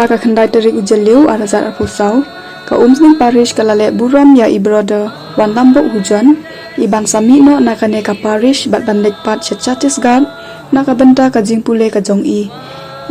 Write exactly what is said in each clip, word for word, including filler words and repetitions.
Ka khyndai tarik u Jylliew ar hajar arphew saw, ka Umsning Parish ka la leh burom ïa i Brother Wanlambok Hujon, i ban sa mih noh na kane ka parish bad ban leit pat sha Chhattisgarh na ka bynta ka jingpule ka jong i.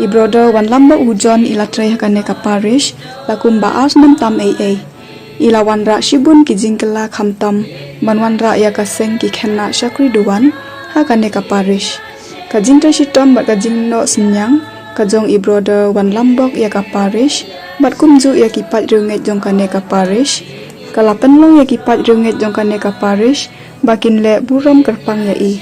I Brother Wanlambok Hujon i la trei ha kane ka parish la kumba ar snem tam ei ei. I la wanrah shibun ki jingkylla khamtam ban wanrah ïa ka seng ki khynnah shakri duwan ha kane ka parish. Ka jingtrei shitom bad ka jingnoh synñiang ka jong i Brother Wanlambok ïa ka parish bad kumjuh ïa ki paid riewngeit jong kane ka parish ka la pynlong ïa ki paid riewngeit jong kane ka parish ba kin leh burom kyrpang ïa i.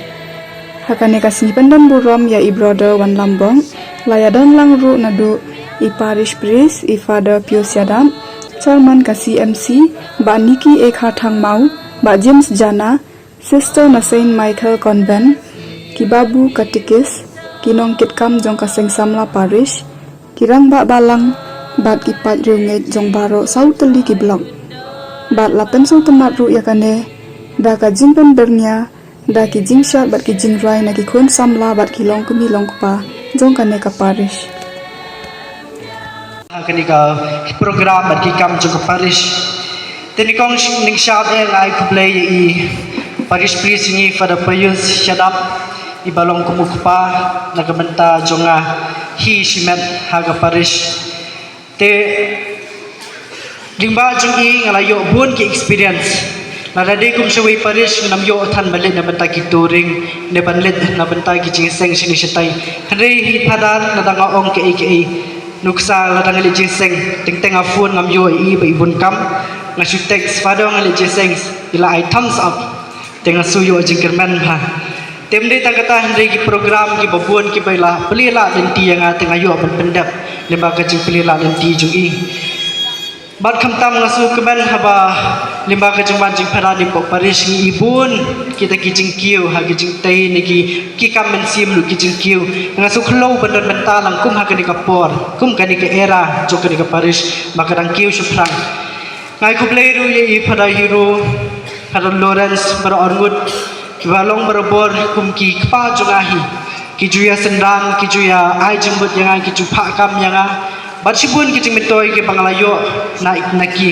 Ha kane ka sngi pyndon burom ïa i Brother Wanlambok la ïadon lang ruh naduh i Parish Priest, i Father Pius Ïadap, Chairman ka C M C, Bah Nicky A Kharthangmau, Bah James Jana, Sister na Saint Michael Convent, ki Babu Katikis, ki nongkitkam jong ka Seng Samla Parish, ki rangbah balang bad ki paid riewngeit jong baroh saw tylli ki block. Bad la pynsngewtynnat ruh ïa kane da ka jingpynbyrngia da ki jingshad bad ki jingrwai na ki khun samla bad ki longkmie longkpa jong kane ka parish. Ha kane ka program bad ki kam jong ka parish. Te nyngkong nyngshap eh nga ai khublei ïa i Parish Priest ngi Father Pius Ïadap, i ba long kum u kpa na ka bynta jong nga hi shimet ha ka parish. Te lyngba jong i nga la ïoh bun ki experience. Lada dei kum shawei parish ngam ïoh than ban leit na bynta ki touring ne ban leit na bynta ki jingseng shane shatai. Hynrei hi Father lada nga ong kaei kaei, nuksa lada nga leit jingseng, teng teng nga phone ngam ïoh i ba i bun kam. Nga shu text, Father nga leit jingseng, i la ai thumbs up. Te nga shu ïoh jingkyrmen bha. Te ym dei tang kata, hynrei ki program kiba bun kiba i la plie la lynti ïa nga te nga ïoh ban pyndep lyngba ka jingplie la lynti jong i. Bad khamtam nga sngewkmen haba lyngba ka jingwan jingpyrshah hapoh parish ngi i bun kita ki jingkiew ha ki jingtei ne ki, ki kam mynsiem ruh ki jingkiew. Nga sngewkhlaiñ ban don bynta lang kum ha kane ka por, kum kane ka era jong kane ka parish ba ka dang kiew shaphrang. Nga ai khublei ruh ïa i Father Hero, Father Lawrence, Brother Arngut, kiba long barabor kum ki kpa jong nga hi. Ki ju ïa synran, ki ju ïa ai jingmut ïa nga, ki ju phah kam ïa nga. Bad shibun ki jingmyntoi kiba nga la ïoh na, na ki.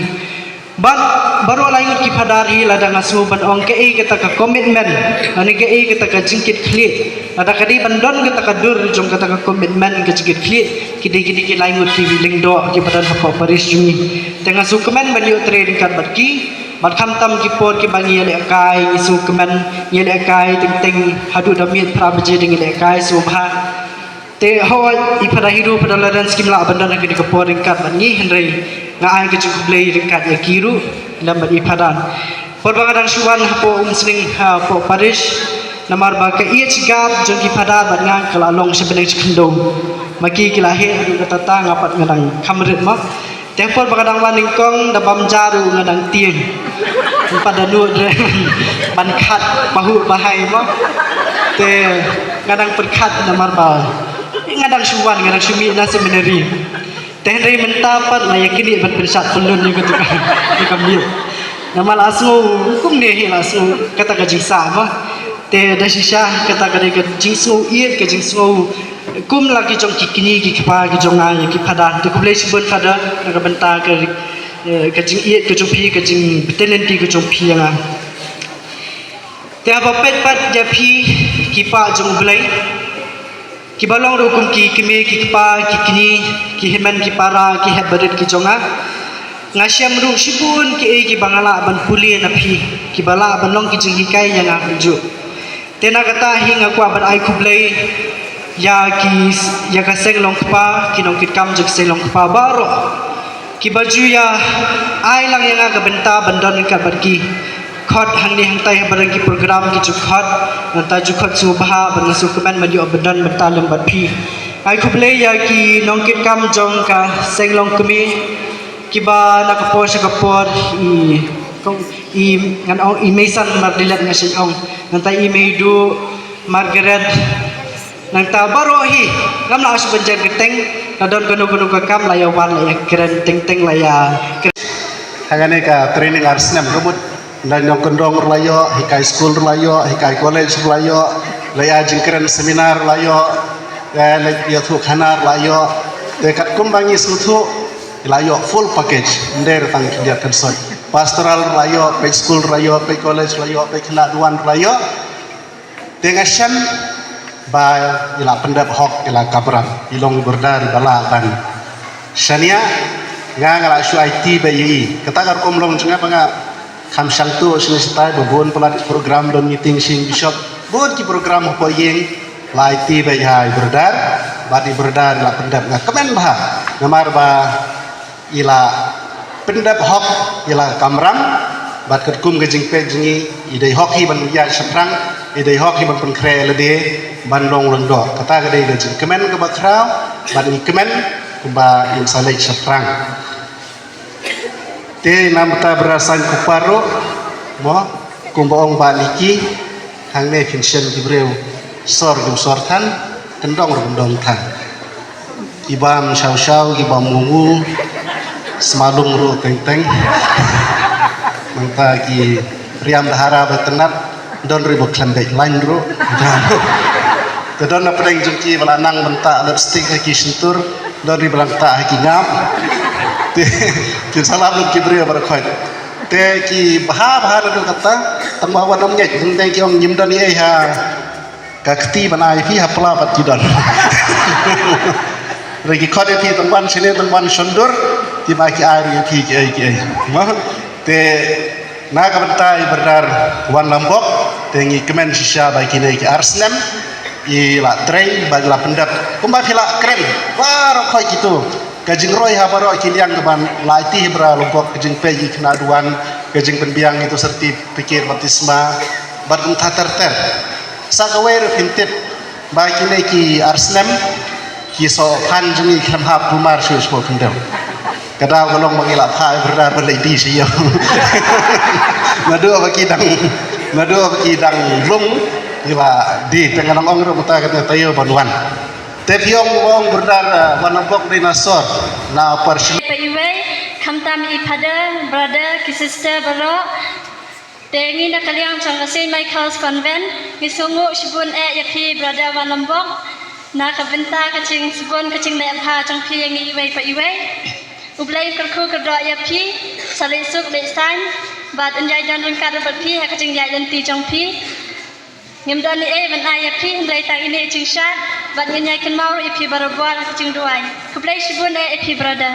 Bad baroh lai ngut ki Father hi, lada nga sngew ban ong kaei kata ka commitment, lane kaei kata ka jingkit khlieh, lada ka dei ban don kata ka dur jong kata ka commitment ka jingkit khlieh, ki dei kine ki lai ngut ki lyngdoh kiba don hapoh parish jong ngi. Te nga sngewkmen ban ïoh trei ryngkat bad ki. Bad khamtam ki por kiba ngi ïalehkai, ngi sngewkmen, ngi ïalehkai teng teng haduh da miet phra baje da ngi lehkai sngewbha. Te hooid i Father Hero, Father Lawrence kim lah ban don ha kane ka por ryngkat bad ngi, hynrei nga ai ka jingkhublei ryngkat ïa ki ruh lem bad i Father. Por ba nga dang shu wan hapoh Umsning, hapoh parish, namar ba ka ïeit shigap jong ki Father bad nga ka la long sha bneng sha khyndew. Ma ki ki la heh haduh katta, nga pat nga dang kham rit mo. Te por ba nga dang wan nyngkong, da bam ja ruh nga dang tieng. Pat da nud re ban khat pahuh pahai mo. Te nga dang pyrkhat namar ba nga dang shu wan, nga dang shu mih na seminary. Te hynrei mynta pat nga ïa kine ban pynshad pynlun ïa kata ka, ïa ka miet. Namar la sngew kumne hi, la sngew kata ka jingsah mo. Te da shisha kata ka dei ka jingsngew ïeit, ka jingsngew kum la ki jong ki kñi ki kpa ki jong nga ïa ki Father. Te khublei shibun Father na ka bynta ka, eh, ka jingïeit ka jong phi, ka jingbteng lynti ka jong phi ïa nga. Te haba peit pat ïa phi ki paid jong U Blei, kiba long ruh kum ki kmie ki kpa, ki kñi, ki hynmen ki para, ki hep barit ki jong nga. Nga shem ruh shibun kiei kiba nga lah ban pule na phi, kiba lah ban long ki jinghikai ïa nga kumjuh. Te na kata hi nga kwah ban ai khublei ïa ki, ïa ka seng Longkpa, ki nongkitkam jong ka seng Longkpa baroh, kiba ju ïa ai lang ïa nga ka bynta ban don ryngkat bad ki. Khot hangne hangtai haba don ki program ki ju khot, nangta ju khot sngewbha bad nga sngewkmen ban ïoh ban don bynta lem bad phi. Ai khublei ïa ki nongkitkam jong ka seng Longkmie, kiba na ka por sha ka por i, kong, i, ngan ong i Meisan Mardilet nga shu ong, nangta i Meidu Margaret, nangta baroh hi, ngam lah shu ban jan kyrteng, la don kano kano ka kam la ïa wan la ïa kren, teng teng la ïa kren. Ha kane ka training ar snem ka mut, la nongkyndong ruh la ïoh, hikai skul ruh la ïoh, hikai college ruh la ïoh, la ïa jingkren seminar ruh la ïoh, la ïa, la ïathuh khana ruh la ïoh. Te katkum ba ngi sngewthuh, la ïoh full package, ym dei tang khyndiat khynsoit. Pastoral la ïoh, peit skul la ïoh, peit college la ïoh, peit khynnah duwan la ïoh. Te nga shem ba i la pyndep hok i la kamram, i long i brother i ba lah ban shaniah. Nga nga la shu aiti beit ïa i. Kata ka rukom long jong nga ba nga kham shangtuh shane shatai ba bun palat ki program, don meeting sha ïing bishop, bun ki program hapoh ïing, la aiti beit ïa i brother, bad i brother i la pyndep. Nga kmen bha namar ba i la pyndep hok, i la kamram. Bad katkum ka jingpeit jong ngi, i dei hok hi ban ïaid shaphrang, i dei hok hi ban pynkhreh lade, ban long lyngdoh. Kata ka dei ka jingkmen kaba khraw, bad ngi kmen kumba ngin sa leit shaphrang. Te na mynta ba ra saiñ kupa ruh, mo, kumba ong Bah Nicky, hangne phin shem ki briew sor kim sor than, kyndong ruh kyndong than. Ki bam shaw shaw, ki bam ngungu, smalung ruh teng teng. Nangta ki riam dahara ba tynnat, don ruh ba khlem beit lain ruh. Te don na pdeng jong ki ba la nang ban tah lipstick ha ki shyntur, don ruh ba la nang tah ha ki ngap. Te kin sa lap lut ki briew baroh khoit. Te ki bha bha naduh kata, tang ba wan ym ngeit, teng teng ki ong ngim don ei ei ha ka kti ban ai phi, ha pla pat ki don. Re ki khot ïa phi tang ban shane tang ban shondur, ki ba ki ai ruh ïa phi ki ei ki ei. Mo? Te na ka bynta i brother Wanlambok, te ngi kmen shisha ba kine ki ar snem i la trei bad i la pyndep kumba phi la kren baroh khoit kito. Ka jingroi ha baroh ki liang kaban la aiti hi brother Lambok, ka jingpeit ïa ki khynnah duwan, ka jingpynbiang ïa uto u certificate baptisma bad kumta ter ter. Sa kawei ruh phin tip ba kine ki ar snem ki sohphan jong ngi khlem hap kulmar shuh shuh, phin tip. Ka daw ka long ba ngi la phah i brother ban leit die sha ïew. Naduh ba ki dang, naduh ba ki dang lung, ngi la die, te nga nang ong ruh mynta kane taïew ban wan. Te phi ong, ong brother, eh, Wanlambok dei na sor, na Upper Shillong. Phi iwei, khamtam i father, brother, ki sister baroh. Te ngi na ka liang jong ka Saint Michael's Convent, ngi sngewnguh shibun eh ïa phi brother Wanlambok, na ka bynta ka jingsbun ka jingleh bha jong phi ïa ngi iwei pa iwei. U Blei un kyrkhu kyrdoh ïa phi, sa leit suk leit saiñ, bad un ïai don ryngkat bad phi ha ka jingïaid lynti jong phi. Ngim don ei ei ban ai ïa phi hynrei tang ine i jingshad, bad ngin ïai kynmaw ruh ïa phi barabor ha ka jingduwai. Khublei shibun eh ïa phi brother.